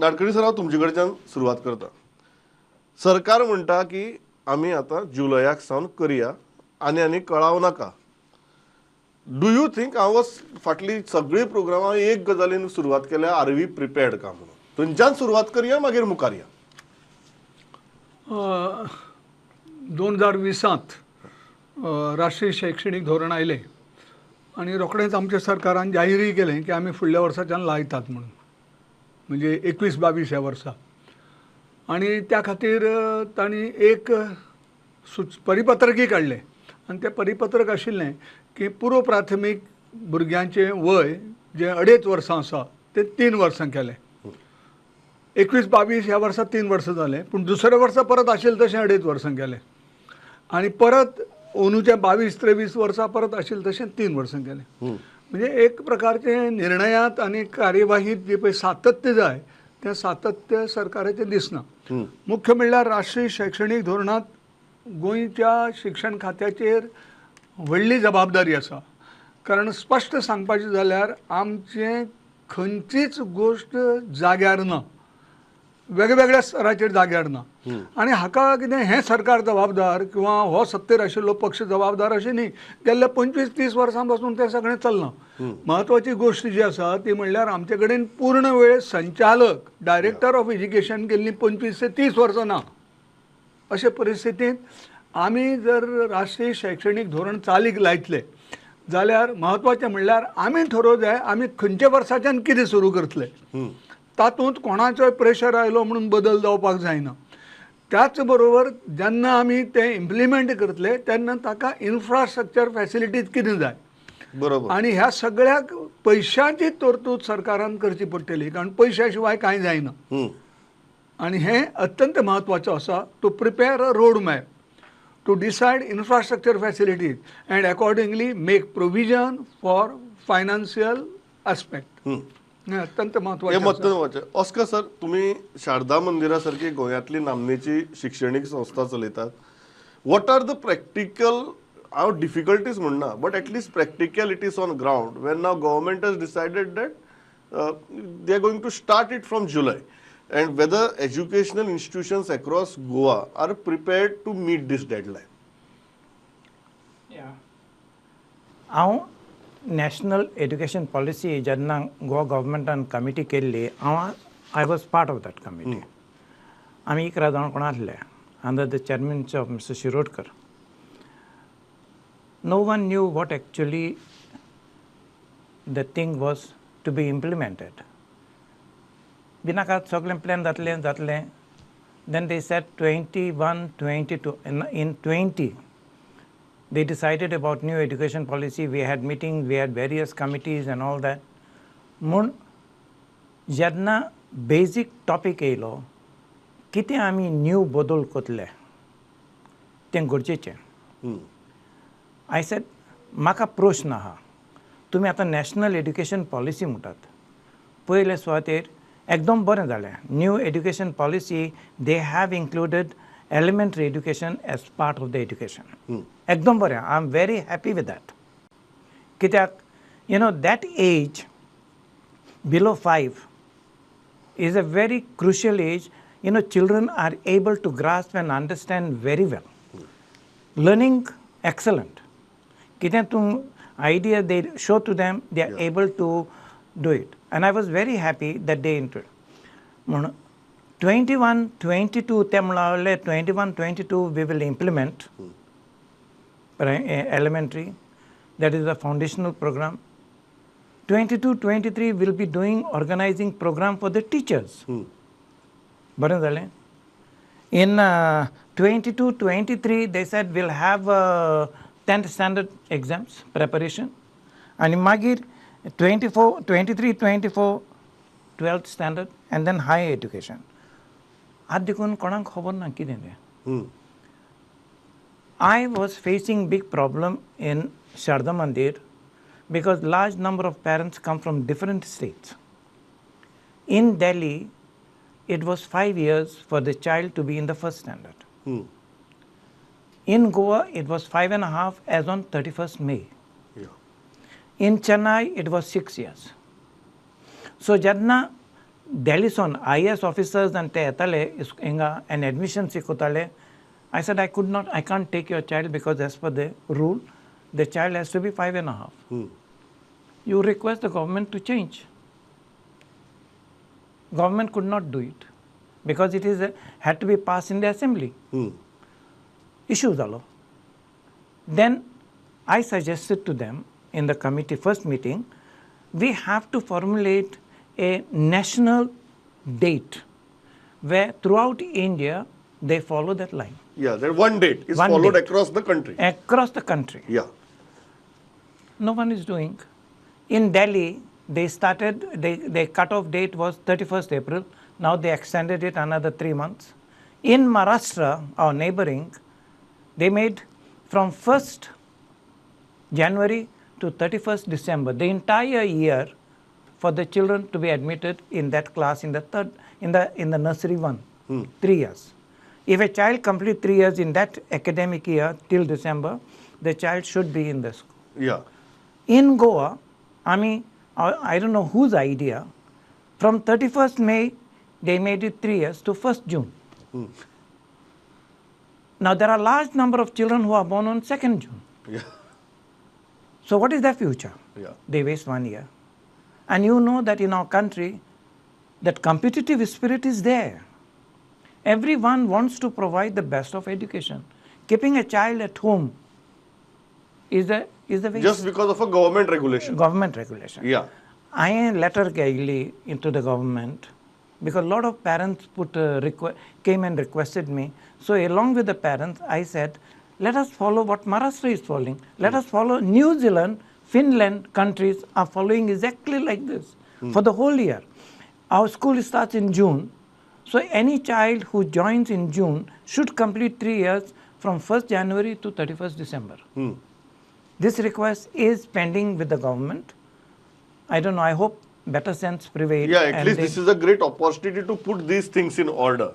Nadkarni sir, हांव तुमचे कडच्यान सुरवात करता. सरकार म्हणटा की आमी आतां जुलयाक सावन करया आनी आनी कळाव नाका. Do you think, हांव फाटली सगळीं प्रोग्रामां एक गजालीन सुरवात केल्या, आर we prepared का म्हणून? थंयच्यान सुरवात करया, मागीर मुखार या. 2020 राष्ट्रीय शैक्षणीक धोरण आयलें आनी रोखडेंच आमच्या सरकारान जाहीरय केलें की आमी फुडल्या वर्साच्यान लायतात म्हणून, म्हणजे 21-22 ह्या वर्सा. आनी त्या खातीर तांणी एक परिपत्रकय काडलें आनी तें परिपत्रक आशिल्लें की पूर्व प्राथमीक भुरग्यांचें वय जें 2.5 वर्सां आसा तें 3 वर्सां केलें. 21-22 ह्या वर्सा 3 वर्सां जालें, पूण दुसऱ्या वर्सा परत आशिल्लें तशें 2.5 वर्सां केलें आनी परत अंदूच्या 22-23 वर्सां परत आशिल्लें तशें 3 वर्सां केलें. म्हणजे एक प्रकारचें निर्णयांत आनी कार्यवाहीत जें पळय सातत्य जाय तें सातत्य सरकाराचें दिसना. मुख्य म्हणल्यार राष्ट्रीय शैक्षणीक धोरणांत गोंयच्या शिक्षण खात्याचेर व्हडली जबाबदारी आसा. कारण स्पश्ट सांगपाचें जाल्यार आमचें खंयचीच गोश्ट जाग्यार ना, वेगवेगळ्या स्तराचेर जाग्यार ना. आनी हाका कितें हें सरकार जबाबदार किंवा हो सत्तेर आशिल्लो पक्ष जबाबदार अशें न्ही. गेल्ल्या 25-30 वर्सां पासून तें सगळें चल्लां. म्हत्वाची गोश्ट जी आसा ती म्हणल्यार आमचे कडेन पूर्ण वेळ संचालक, डायरेक्टर ऑफ एज्युकेशन गेल्लीं 25 ते 30 वर्सां ना. अशे परिस्थितींत आमी जर राष्ट्रीय शैक्षणीक धोरण चालीक लायतले जाल्यार म्हत्वाचें म्हणल्यार आमी ठरोवंक जाय आमी खंयच्या वर्साच्यान कितें सुरू करतले. तातूंत कोणाचोय प्रेशर आयलो म्हणून बदल जावपाक जायना. त्याच बरोबर जेन्ना आमी तें इम्प्लिमेंट करतले तेन्ना ताका इन्फ्रास्ट्रक्चर फॅसिलिटीज कितें जाय, बरोबर. आनी ह्या सगळ्याक पयशांची तरतूद सरकारान करची पडटली, कारण पयशा शिवाय कांय जायना. आनी हें अत्यंत म्हत्वाचें आसा, to prepare a road map, to decide infrastructure facilities and accordingly make provision for financial aspect. हें अत्यंत म्हत्वाचें. म्हत्वाचें. ऑस्कर सर, तुमी शारदा मंदिरा सारकी गोंयांतली नामनेची शिक्षणीक संस्था चलयतात. What are the practical, हांव डिफिकल्टीज म्हणना, but at least practicalities on ground when now government has decided that they are going to start it from July, and whether educational institutions across Goa are prepared to meet this deadline? हांव national education policy जेन्ना Goa गव्हर्मेंटान committee केल्ली, हांव I was part of that committee. आमी 11 जाण कोण आसले under the chairmanship of mister Shirodkar. No one knew what actually the thing was to be implemented. बिनाकात सगळें plan जातलें जातलें. Then they said 21, 22, in 20 they decided about new education policy. We had meetings, we had various committees and all that. म्हूण जेन्ना basic topic येयलो कितें आमी new बदल करतले तें गरजेचें. I said म्हाका प्रश्न आहा, तुमी आतां नॅशनल एड्युकेशन पॉलिसी म्हणटात, पयले सुवातेर एकदम बरें जालें. New education policy they have included elementary education as part of the education. एकदम बरें, I am very happy with that. कित्याक you know that age below 5 is a very crucial age. You know children are able to grasp and understand very well. Learning excellent. कितें तूं idea they show to them, they are able to do it. And I was very happy that they entered. म्हूण 21, 22 ते म्हणले 21, 22 we will implement elementary, that is a foundational program. 22, 23 will be doing organizing program for the teachers. बरें जालें. In 22, 23 they said we'll have 10th standard exams preparation, आनी मागीर 24, 23, 24 12th standard and then higher education. आतां देखून कोणाक खबर ना कितें तें. I was facing big problem in Sharda Mandir because large number of parents come from different states. In Delhi, it was 5 years for the child to be in the first standard. In Goa, it was 5.5 as on 31st May. Yeah. In Chennai, it was 6 years. So, Jadna, दिल्लीसून I A S officers आनी ते येताले हिंगा आनी admission शिकयताले. I said, I could not, I can't take your child because as per the rule the child has to be 5.5. You request the government to change. Government could not do it because it is had to be passed in the assembly. Issue जालो. Then I suggested to them in the committee first meeting, we have to formulate a national date where throughout India they follow that line. Yeah, that one date is One followed date. Across the country. Across the country. No one is doing. In Delhi, they started, they cut-off date was 31st April. Now they extended it another 3 months. In Maharashtra, our neighboring, they made from 1st January to 31st December, the entire year, for the children to be admitted in that class in the third, in the nursery one, 3 years. If a child complete 3 years in that academic year till December, the child should be in the school. In Goa, I mean, I don't know whose idea, from 31st May, they made it 3 years to 1st June. Now, there are large number of children who are born on 2nd June. So, what is their future? They waste one year. And you know that in our country, that competitive spirit is there. Everyone wants to provide the best of education. Keeping a child at home is the waste. Just because of a government regulation. Government regulation. हांवें letter केल्ली into the government because a lot of parents put a came and requested me. So along with the parents, I said, let us follow what Maharashtra is following. Let us follow New Zealand, Finland countries are following exactly like this for the whole year. Our school starts in June. So any child who joins in June should complete 3 years from 1st January to 31st December. This request is pending with the government. I don't know. I hope better sense prevail. Yeah, at and least this is a great opportunity to put these things in order.